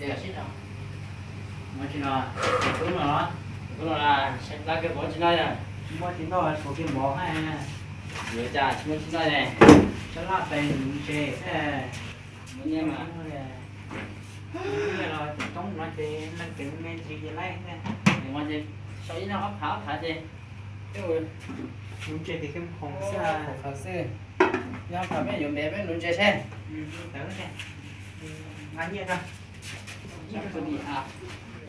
Muab tsis noj, tub no, tub no saib plab kawg, muab tsis noj, muab tsis noj, tshuav kiag mov hab. Yuav cas tsis muab tsis noj ne? Sab laj tes nuv ntses, muab nyiaj mas. Los tus toob no ces leej twg me ntsis ces laij. Sau ib noj ob phav ob phav ces nuv ntses tias khoom xwb, khoom xwb. Yog ob phav peb yuav npe peb nuv ntses seb. Nqa nyiaj rau, peb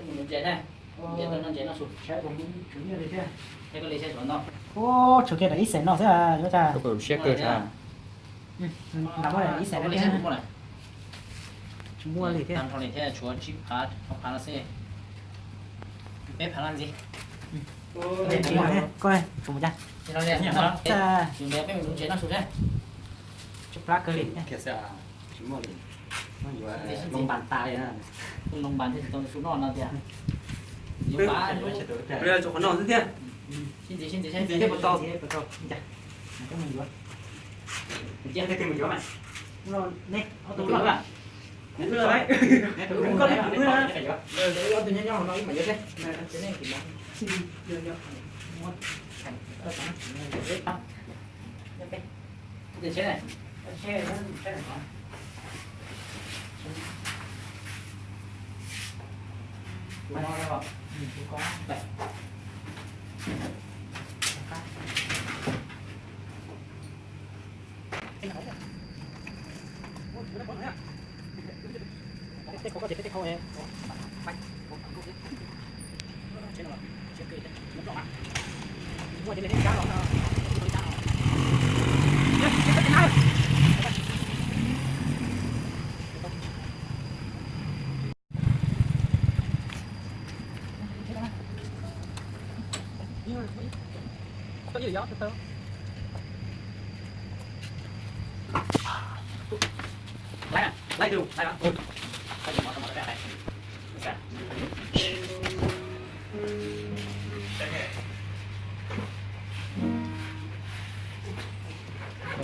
nuv ntses seb. Npe tau noj ntses noj su. Tshuav kiag ib xees no xwb, yuav tag. Siab kawg. Nqa muaj ib xees no thiab. Tsis muaj li thiab, tag nrho li thiab, tshuav tsib phav ob phav no xwb. Peb phav no ntxiv. Koj tsum mus cas? Yus npe peb mus nuv ntses noj su seb. Tsw plab kawg li. Tsis muaj li. Loo npas tas li na. Loo npas thiaj tsis tau su noj no tiag. Yuav npas, yuav tsum qhov no xwb thiab. Sib ntxiv, sib ntxiv, sib ntxiv, puas tau? Ob tug nyob nyob no ib mam yuav seb.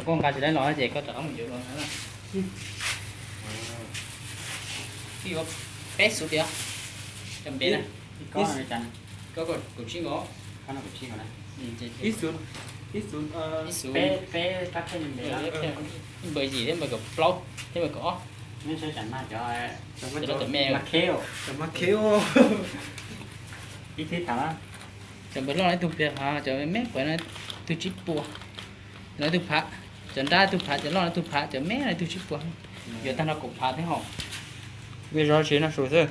Koj nqa tsis tau los ces koj rov qab mus yuav dua na. Twb yuav peb xuv tiag. Cov npe na. Koj kaum tsib nkaus. Ib xuv, ib xuv, ib xuv, peb, peb, npawb yim thiab npawg kaum plaub thiab npawg kaum ob. Cov me, cov me, ib thib tham. Cov npawg loj no ib tug pem, cov me pem no ib tug tsib puas. No ib tug phav, cov nrab ib tug phav, cov loj ib tug phav, cov me no ib tug tsib puas. Yuav tag no kaum phav thiab hos. Mej zov tsis noj su xwb.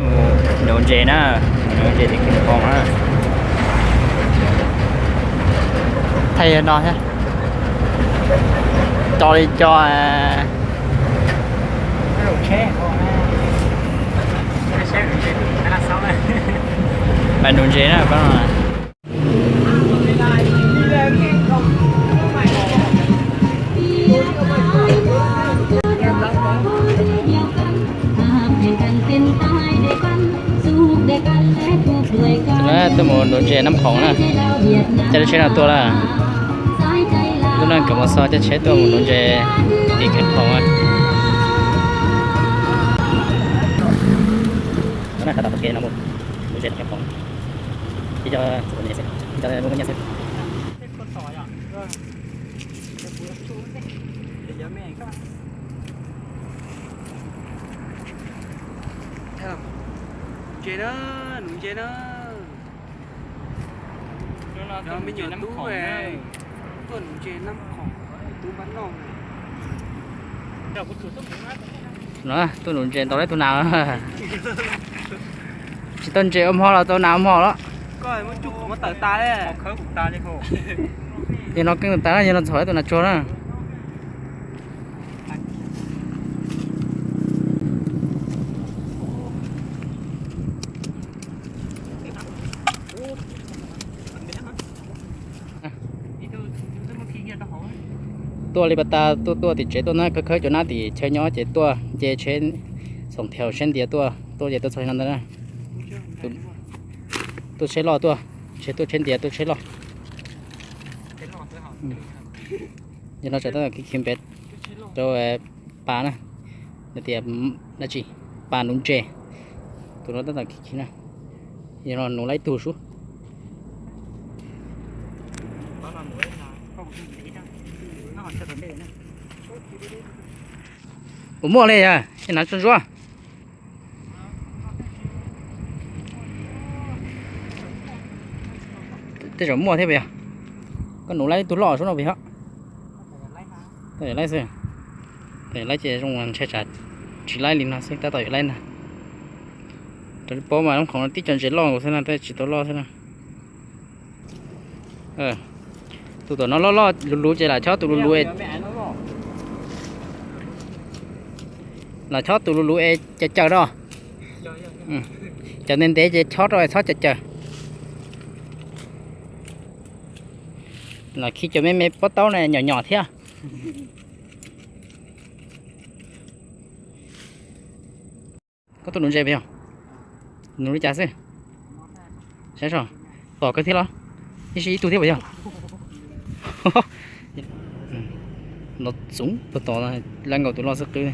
Mus nuv ntses na, nuv ntses tim Kheem Phoom na. Thaij no thiab, co li co. Pais nuv ntses na pab no. Tuaj mus nuv ntses Nab Khoom na, caij lub tsheb no tuaj lawm. Lub neej Kav Mos Xos caij tsheb tuaj mus nuv ntses tim Kheem Phoom na. Nuv ntses tim Kheem Phoom. Ntses na, nuv ntses na. Cov me nyuam tub tuaj nuv ntses Nab Khoom, tub Npab Lauj. No tuaj nuv ntses tau lawm tus nas. Tsis tau ntses ua hmo los tau nas ua hmo los. Yog no keej tas, yog no txhaum tus nas tsuag na. Tuaj li pas tas tuaj tuaj tim tsev tuaj na, khawb khawb cov nab tim chaw nyob ces tuaj nce tsheb xoom thiaus tsheb ntiav tuaj, tuaj ces tuaj txog no ntag na. Tuaj tsheb loj tuaj, tsheb tuaj tsheb ntiav tuaj tsheb loj. Yog no tsam tab tom khi khi pem rau pas na, tias dab tsi, pas nuv ntses. Tus no tab tom khi khi na, yog no nuv laib tug sub. Puas muaj li yog es hnav tsuag ntsuab? Tej zaum muaj thiab puas yog? Koj nuv laib tug loj sub no puas yog? Tab tom laib xwb. Tab tom laib ces zoo ntshai tsam tsis laib li no xwb, tab tom yuav laib ntag. Rau paub mas lub khoom no tib co ntses loj nkaus xwb na, tab tsis tau loj xwb na. Tus tom no loj loj luv luv ces lam chob tus luv luv, lam chob tus luv luv es caws caws rau. Cov ntev ntev ces chob rau es txhob caws caws. Lam khi cov me me pob taub na nyom nyom thiab. Koj tuaj nuv ntses puas yog? Nuv li cas xwb? Saib so, tom kawg thiab los? Ib sij ib tug thiab puas yog? No txoov tag tom, laib nkaus tus loj xwb qwb.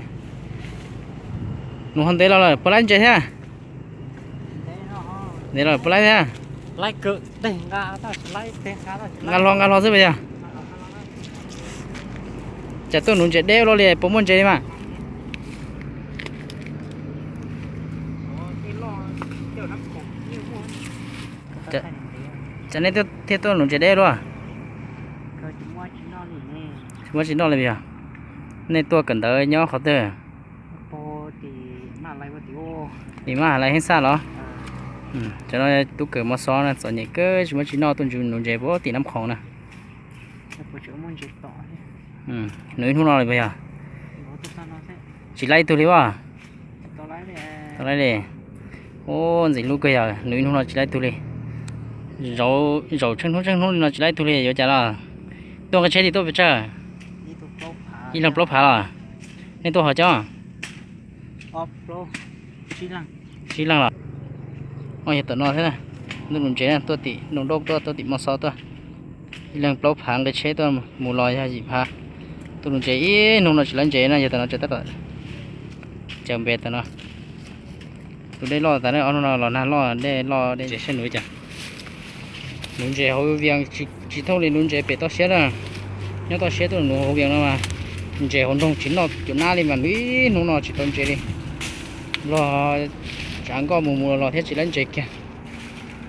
Nuv ho ntev los lawm puas laib ntses thiab? Ntev los puas laib thiab? Nqa hlo nqa hlo xwb puas yog? Cas tuaj nuv ntses deb luaj li puas muaj ntses li mas? Cas nej thiaj tuaj nuv ntses deb luaj? Tsis muaj tsis noj li puas yog? Nej tuaj kawm ntawv nyob qhov twg? Tim maj has lais heev xaj los? Cov no tub kawm mos xov na, txom nyem kawg tsis muaj tsis noj tuaj nuv ntses puag tim Nab Khoom na. Nuv ib hnub no li puas yog? Tsis laib ib tug li as? Tsis laib li. Ub, ntxim hlub kawg yog nuv ib hnub no tsis laib ib tug li. Zaum tsheej hnub tsheej hnub li no tsis laib ib tug li yuav cas los? Tuaj nqa tsheb tim tuaj pes tsawg? Ib leeg plaub phav los? Nej tuaj hov cov? Sib leeg los? Yog tom no thiab, ntuj nuv ntses tuaj tim noo doj tuaj, tuaj tim mos xov tuaj. Ib leeg plaub phav nqe tsheb tuaj mus los yog yim phav. Tuaj nuv ntses ib hnub no tsis laib ntses na, yog tom no tseem tab tom caws npe tom no. Tus dej loj tas ne, ob hnub no los nag loj, dej loj dej ntses sab nuv cas. Nuv ntses hauv Vias tsis thooj li nuv ntses pem toj siab na. Nyob toj siab tuaj nuv hauv Vias no mas ntses hauv nroog tsis noj cuam nab li mas nuv ib hnub no tsis tau ntses li. Nplog tsav nkoj mus mus los los thiab tsis laib ntses kiag.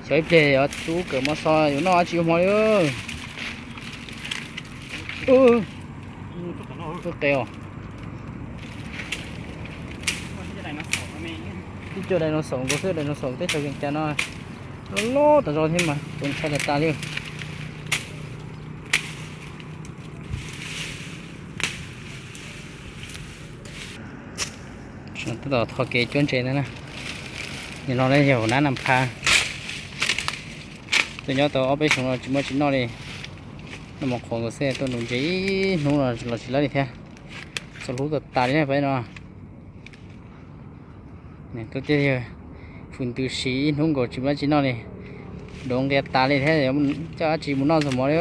Xyov ib pliag yuav tub kawm mos xov yuav noj dab tsi ua hmo li. Qe os. Ib co dinosaur nkaus xwb, dinosaur teb chaws Vias Cas no loj loj tas zog thiab mas txaus ntshai tas tas li. Tab tom tho kev cuab ntses ntag na. Nim no yog hauv nab Naj Pha. Tuaj nyob tau ob peb xyoos no tsis muaj tsis noj li. Noj mov qhuav nkaus xwb, tuaj nuv ntses ib hnub no los tsis laib li thiab. Txaus hlub tas tas li na peb no. Tuaj tiag tiag, fwm ntws si ib hnub nkaus tsis muaj dab tsi noj li. Dov nqia tas li thiab, coj dab tsi mus noj ntxuag mov li.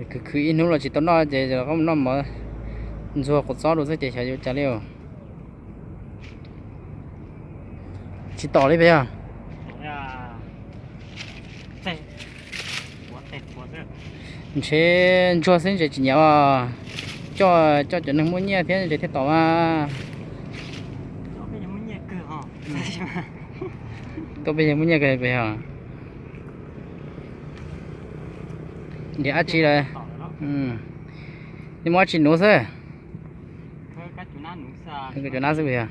Khwv khwv ib hnub los tsis tau noj ces koj mus noj mov ntxuag quav txob rau xwb ces xyov yuav cas li. Tsis tom li peb yog. Ntshe ntsuag xwb ntses tsis nyiam os. Coj, coj cov neeg muaj nyiaj thiab ntses thiaj tom mas. Tuaj peb yog muaj nyiaj kawg peb yog. Nrhiav dab tsi lawm? Nej muaj dab tsi nuv xwb? Khawb kab cuam nab xwb peb yog.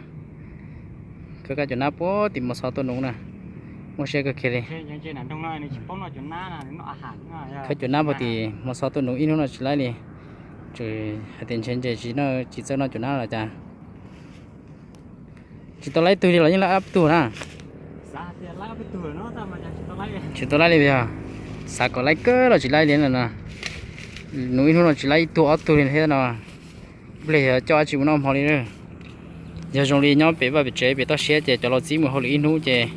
Khawb kab cuam nab puag tim mos xov tuaj nuv na. Muaj siab kawg kiag li. Khawb cuam nab puag tim mos xov tuaj nuv ib hnub no tsis laib li. Tsuas hais tias ntshe ntses tsis txawj noj cuam nab los cas. Tsis tau laib tug li los yeej laib ob tug na. Tsis tau laib li yog. Xav kom laib kawg los tsis laib li no na. Nws ib hnub no tsis laib ib tug ob tug li thiab no. Ib pliag yog coj dab tsi mus noj hmo li. Yog zoo li nyob pem vaj pem tsev pem toj siab ces cov laus txib mus hauj lwm ib hnub ces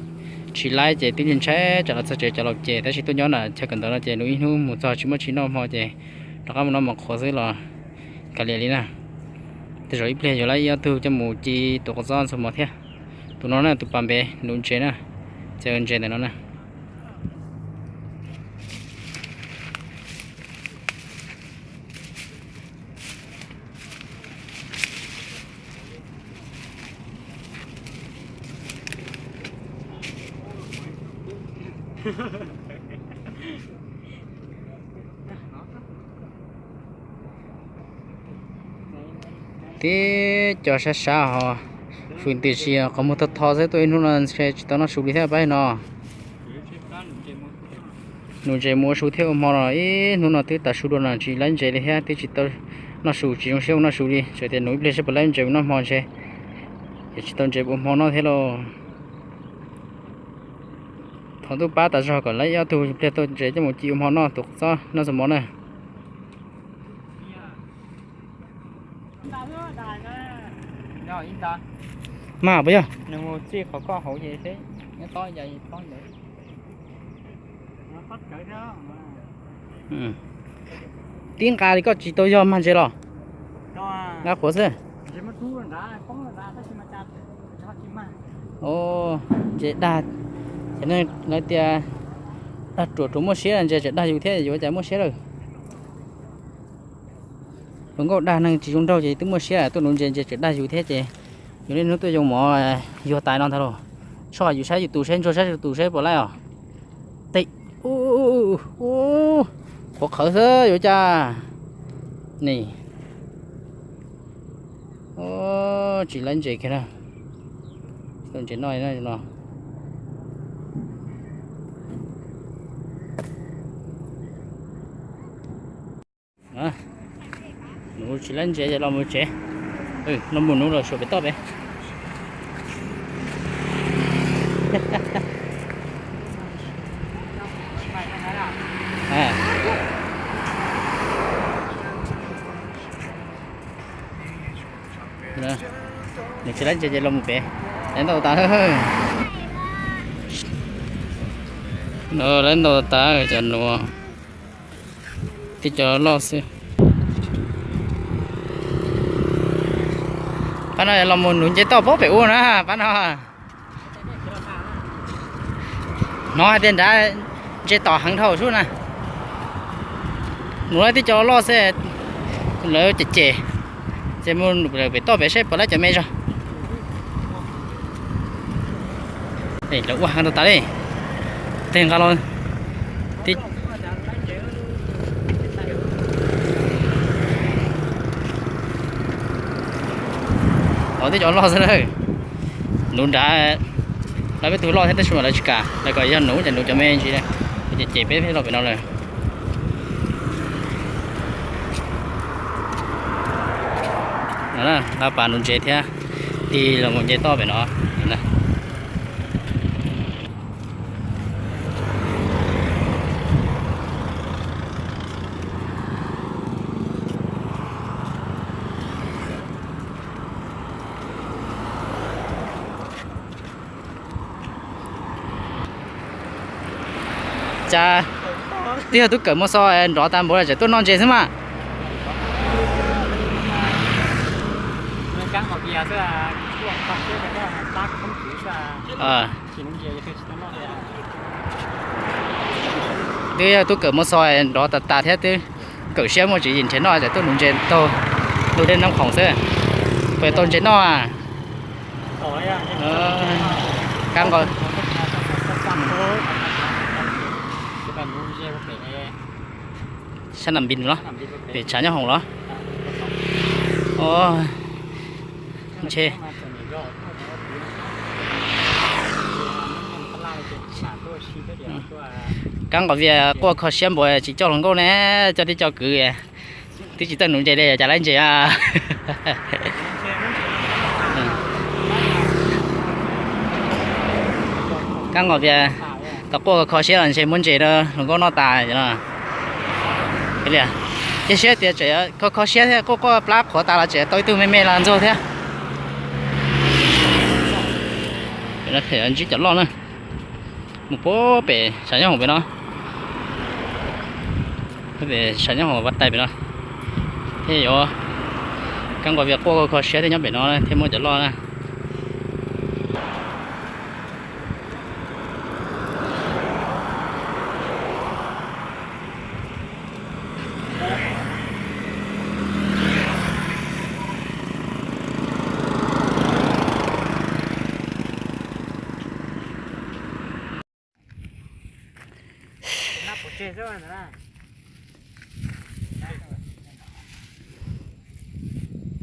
tsis laib ces twb ntshai tsam los txog tsev cov laus cem, tab sis tuaj nyob nram chaw kawm ntawv no ces nws ib hnub mus txog tsis muaj dab tsi noj hmo ces rov qab mus noj mov qhuav xwb los kav liam li na. Tej zaum ib pliag yuav laib ib ob tug coj mus ci tus qov txob ntxuag mov thiab. Tus no na, tus pas npe nuv ntses na, ces ntses ntawm no na. Tib co sab sab ho, fwm ntws si qhov muag tho tho xwb, tuaj ib hnub no ntshe tsis tau noj su li thiab pab no. Nuv ntses mus ua su thiab ua hmo no, ib hnub no twb tas su dua no tsis laib ntses li thiab, twb tsis tau noj su, tsis zoo siab ua noj su li, tsuas tias nuv ib pliag seb puas laib ntses mus noj hmo ntshe, es tsis tau ntses ua hmo noj thiab lauj. Thov ntuj pab tas zog kom laib ib ob tug pliag tau ntses coj mus ci ua hmo noj tus qov txob noj txuas mov na. Mag puas yog? Tib nqa li koj tsis tau yog mag ntses los? Nqa qhuav xwb. Ntses dag, cov neeg lawv tias dag ruam ruam muaj siab, ntses tseem dag yus thiab, yuav cas muaj siab lawm. Hluas nkauj dag neeg tsis zoo nraug ces twb muaj siab, tuaj nuv ntses ntses tseem dag yus thiab ces yus niaj hnub tuaj yoo mov yuag tais no ntag lauj. Soj yus saib yus tus saib ntsuag saib yus tus saib puas laib os. Tej, qhuav qhawv xwb yuav cas. Ni, tsis laib ntses kiag na. Tsis tau ntses noj no. Nuv tsis laib ntses ces los mus tsev. Los mus nuv los suav pem toj pem. Nws tsis laib ntses ces los mus pem. Laib ntau tas, laib ntau tas cov nuav. Tib co loj xwb. Pab no los mus nuv ntses toj pem ub na, pab no. Hnov hais tias nrad ntses tom heev dhau sub na. Nuv tib co loj xwb, lawv cem cem, ces mus pem toj pem saib puas laib cov me zog. Lawv ua heev tas tas li. Tej nqa los, o, tib co loj xwb na. Nuv nrad, lawv peb tug loj thiab tab sis mas lawv tsis kam, lawv kom yog nuv ces nuv cov me ntsis, ces cem peb thiaj los pem no lawm. Nqa pas nuv ntses thiab tig los mus nce toj pem no. Cas twb yog tub kawm Mos Xos nrov tas npaum li tseem tuaj noj ntses xwb mas. Twb yog tub kawm Mos Xos nrov tas tas thiab twb kawm siab muaj tsis nrhiav noj, tseem tuaj nuv ntses taug lub dej Nab Khoom xwb. Puas tau ntses noj? Kab nqos, sab nam npis los, pem tshav nyob hoom los. Ntshe kab nqos Vias quaj kho siab npaum tsis coj hluas nkauj ne, coj tib co kwv. Twb tsis tau nuv ntses li cas laib ntses. Kab nqos Vias tau quaj kho siab los ntshe muab ntses rau hluas nkauj noj tas li. Cia siab tias tseem kho kho siab thiab, quaj quaj plab qhuav tas los tseem tau ib tug me me los ntxuag thiab. Pem no phem ntsib cov loj na. Mus puag pem sam nyob hoom pem no, pem sam nyob hoom vaj tais pem no, thiab yuav kab nqos vias quaj kho kho siab thiab nyob pem no thiab muaj cov loj na.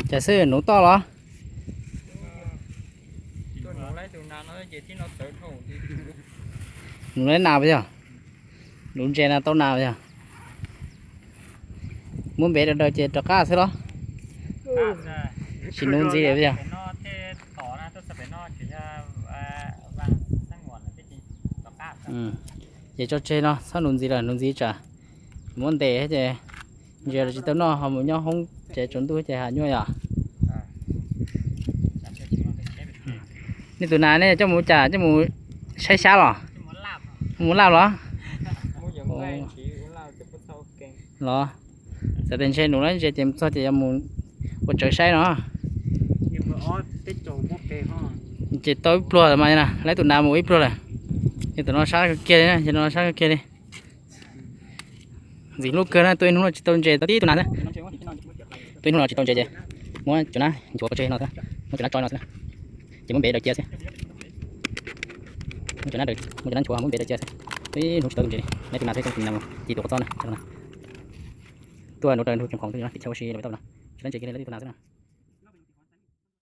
Cas xwb nuv toj los? Nuv lawv nas puas yog? Nuv ntses no tau nas puas yog? Muab npev daws daws ces rov qab xwb los? Tsis nuv ntxiv li puas yog? Ces tso tseg no txhob nuv ntxiv lawm, nuv ntxiv tsam muab ntes ces ntses los tsis tau noj ho mus nyob hoob ces tsaus ntuj ces ha nyuaj yom. Nej tus nas nej coj mus cas, coj mus saib xyab los? Mus laj los? Los txawm tias ntshe nuv lawm ntses ces mus txog ces yuav mus ua tsawv saib no. Ces tau ib pluag mas, lawv tus nas mus ib pluag lawm. Ces tus no sab kawg kiag li, ces tus no sab kawg kiag li. Ntxim hlub kawg na, tuaj ib hnub no tsis tau ntses, tau tib tug nas xwb. Tuaj ib hnub no tsis tau ntses ces muab cov nab nchuav pov tseg no xwb, muab cov nab tso no xwb, ces muab npev daws cia xwb. Muab cov nab, muab cov nab nchuav muab npev daws cia xwb. Tuaj ib hnub tsis tau tus ntses li, lawv tus nas xwb, tus nas ci tus quav txob na. Tuaj nuv raws nrug tsoom khoom tuaj tim chaw ua si los tau no, tsis tau ntses kiag li, lawv tus nas xwb na.